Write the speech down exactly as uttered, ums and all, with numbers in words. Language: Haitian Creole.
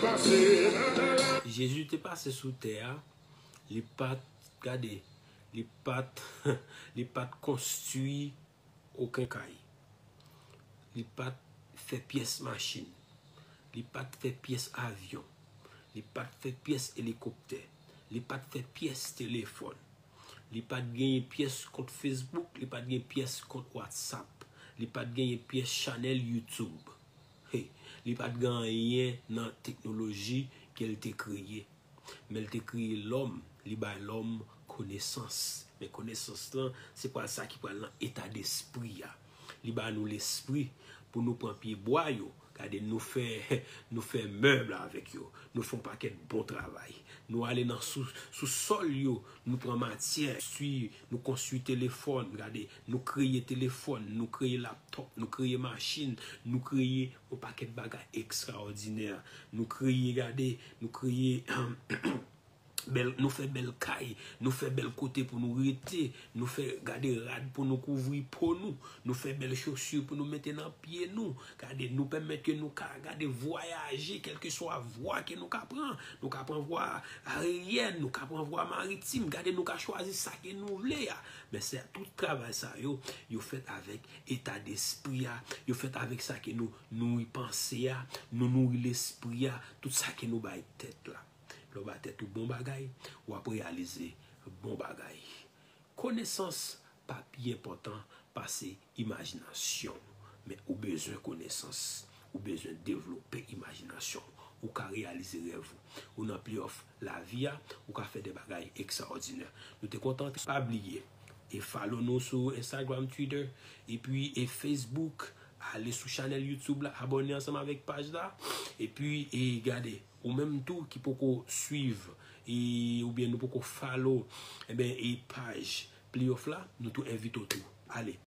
Jezi te pase sou tè a, li pa t, gade, li pa t, li pa t konstwi okenn kay. Li pa t fè pyès machin. Li pa t fè pyès avyon. Li pa t fè pyès elikoptè. Li pa t fè pyès telefòn. Li pa t genyen pyès kont Facebook. Li pa t genyen pyès kont WhatsApp. Li pa t genyen pyès chanèl YouTube. Hey, li pa t gen anyen nan teknoloji ke l te kreye. Men l te kreye lòm, li bay lòm konesans. Men konesans lan, se pral sa ki pral nan eta despri a. Li ba nou lespri pou nou pran pye bwa yo. Gade, nou fè, nou fè mèb avèk yo. Nou fè yon pakèt bon travay. Nou ale nan sou, sou sòl yo, nou pran matyè, konstwi, nou konstwi telefòn. Gade, nou kreye telefòn, nou kreye laptòp, nou kreye machin, nou kreye yon pakèt bagay ekstraòdinè. Nou kreye, gade, nou kreye bèl, nou fè bèl kay, nou fè bèl kote pou nou rete, nou fè, gade, rad pou nou kouvri po nou, nou fè bèl chosi pou nou mete nan pye nou. Gade, nou pèmèt ke nou ka, gade, vwayaje, kèlkeswa vwa ke nou ka pran. Nou ka pran vwa aeryèn, nou ka pran vwa maritim. Gade, nou ka chwazi sa ke nou vle a. Men se tout travay sa yo, yo fèt avèk eta despri a, yo fèt avèk sa ke nou nouri panse a, nou nouri lespri a, tout sa ke nou bay tèt la. Lè w ba tèt ou bon bagay, w ap reyalize bon bagay. Konesans pa pi enpòtan pase imajinasyon w, men ou bezwen konesans, ou bezwen devlope imajinasyon w, ou ka reyalize rèv ou, ou nan playoff lavi a, ou ka fè de bagay ekstraòdinè. Nou te kontan, pa bliye e follow nou sou Instagram, Twitter, epi e Facebook. Ale sou chanèl YouTube la, abòne ansanm avèk paj la, epi e gade, ou menm tou ki poko swiv e oubyen nou poko follow, enben, e paj playoff la, nou tou envite w tou. Ale.